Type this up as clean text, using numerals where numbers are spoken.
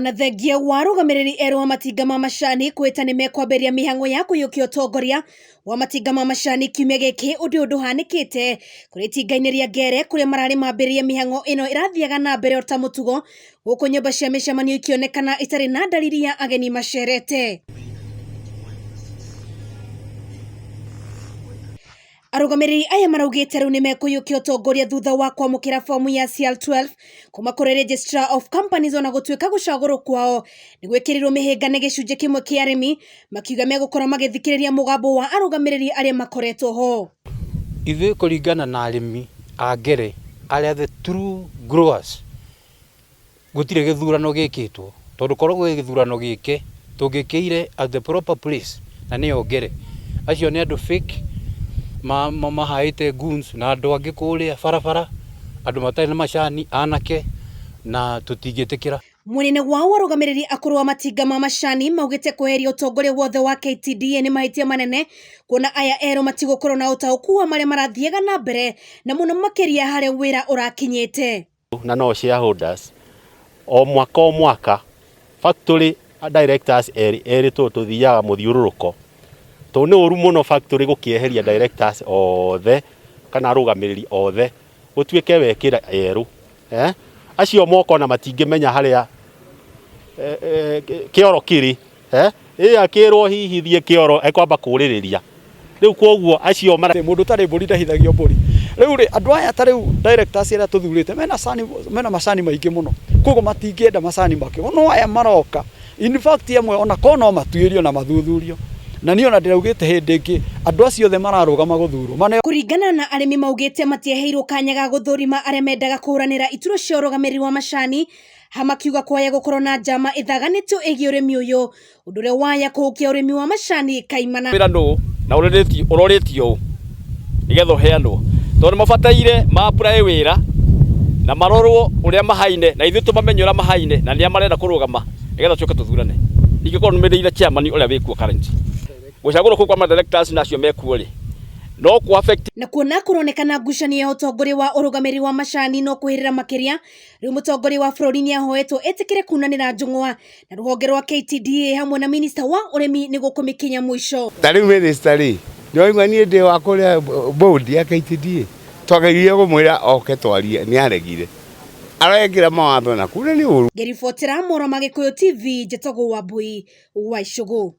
Ona thengia wa arũgamĩrĩri erũ a matinga ma macani kwĩta nĩ mekwambĩrĩria mĩhang'o ya kũiyũkia ũtongoria wa matinga ma macani kiumia gĩkĩ, ũndũ ũyũ ndũhanĩkĩte kũrĩ itinga-inĩ rĩa Ngere kũrĩa mararĩ mambĩrĩrie mĩhang'o ĩno ĩrathiaga na mbere o ta mũtugo, gũkũ nyũmba cia mĩcemanio ikĩonekana itarĩ na ndariri ya ageni macerete. Arũgamĩrĩri aya maraugĩte rĩu nĩmekũiyũkia ũtongoria thutha wa kwamũkĩra fomu ya CL12 kuma kũrĩ Registrar of Companies ona gũtuĩka gũcagũrwo kwao nĩ gwĩkĩrirwo mĩhĩnga nĩ gĩcunjĩ kĩmwe kĩa arĩmi makiuga megũkorwo magĩthikĩrĩria mũgambo wa arũgamĩrĩri arĩa makoretwo ho. Ithuĩ kũringana na arĩmi a Ngere arĩa the true growers Gũtirĩ gĩthurano gĩkĩtwo, tondũ korwo gwĩ gĩthurano gĩke, tũngĩkĩire at the proper place, na nĩyo Ngere. Acio nĩ andũ fake, mahaĩte goons na andũ angĩ kũrĩa barabara, andũ matarĩ na macani, anake, na tũtingĩtĩkĩra. Mũnene wa arũgamĩrĩri akũrũ a matinga ma macani maugĩte kweheria ũtongoria wothe wa KTDA nĩ mahĩtia manene kuona aya erũ matigũkorwo na ũtaũku wa marĩa marathiaga na mbere na mũno makĩria harĩa wĩra ũrakinyĩte. Na no shareholders o mwaka o mwaka factory directors erĩ erĩ tũ tũthiaga mũthiũrũrũko tondũ nĩ ũru mũno factory gũkĩeheria directors othe kana arũgamĩrĩri othe gũtuĩke wekĩra erũ eh? Acio moka ona matingĩmenya harĩa eh, eh, kĩoro kĩrĩ Eh? Ĩ akĩrwo hihi thiĩ kĩoro ekwamba kũrĩrĩria. Rĩu kwoguo acio mara Mũndũ ũtarĩ mbũri ndahithagio mbũri. Rĩu rĩ, andũ aya ta rĩu directors arĩa tũthurĩte mena cani, mena macani maingĩ mũno. Koguo matingĩenda macani makĩo. No aya maroka, in fact amwe ona korwo no matuĩrio na mathuthurio. Na niĩ ona ndĩraugĩte hĩndĩ ĩngĩ andũ acio othe mararũgama gũthurwo maneo. Kũringana na arĩmi maugĩte matiaheirwo kanya ga gũthũrima arĩa mendaga kũhũranĩra iturwa cia ũrũgamĩrĩri wa macani Ha makiuga kwaya gũkorwo na njama ĩthaganĩtio ĩgiĩ ũrĩmi ũyũ, ũndũ ũrĩa waya kũhukia ũrĩmi wa macani kaimana. Wĩra nũ na ũrorĩtio ũrorĩtio ũ nĩgetha ũheanwo tondũ nĩ mabataire ma apply wĩra na marorwo ũrĩa mahaine na ithuĩ tũmamenye ũrĩa mahaine na nĩa marenda kũrũgama nĩgetha tũcoke tũthurane. Ingĩkorwo nũmĩrĩire chairman ũrĩa wĩkuo current gũcagũrwo kũu kwa ma directors na acio mekuo rĩ no kũ affect. Na kuona kũronekana ngucanio ya ũtongoria wa ũrũgamĩrĩri wa macani no kwĩhĩrĩra makĩria, Rĩu mũtongoria wa bũrũri nĩ ahoetwo etĩkĩre kunanĩra njũng'wa na rũhonge rwa KTDA hamwe na minista wa ũrĩmi nĩguo kũmĩkinya mũico. Ta rĩu minista rĩ, nĩwaigua niĩ ndĩ wa kũrĩa board ya KTDA, twageririe kũmwĩra oke twarie nĩ aregire. Arekĩra mawatho na kura nĩ ũru. Ngĩribotera Mohoro ma Gĩkũyũ TV, njĩtagwo Wambui wa Icũgũ.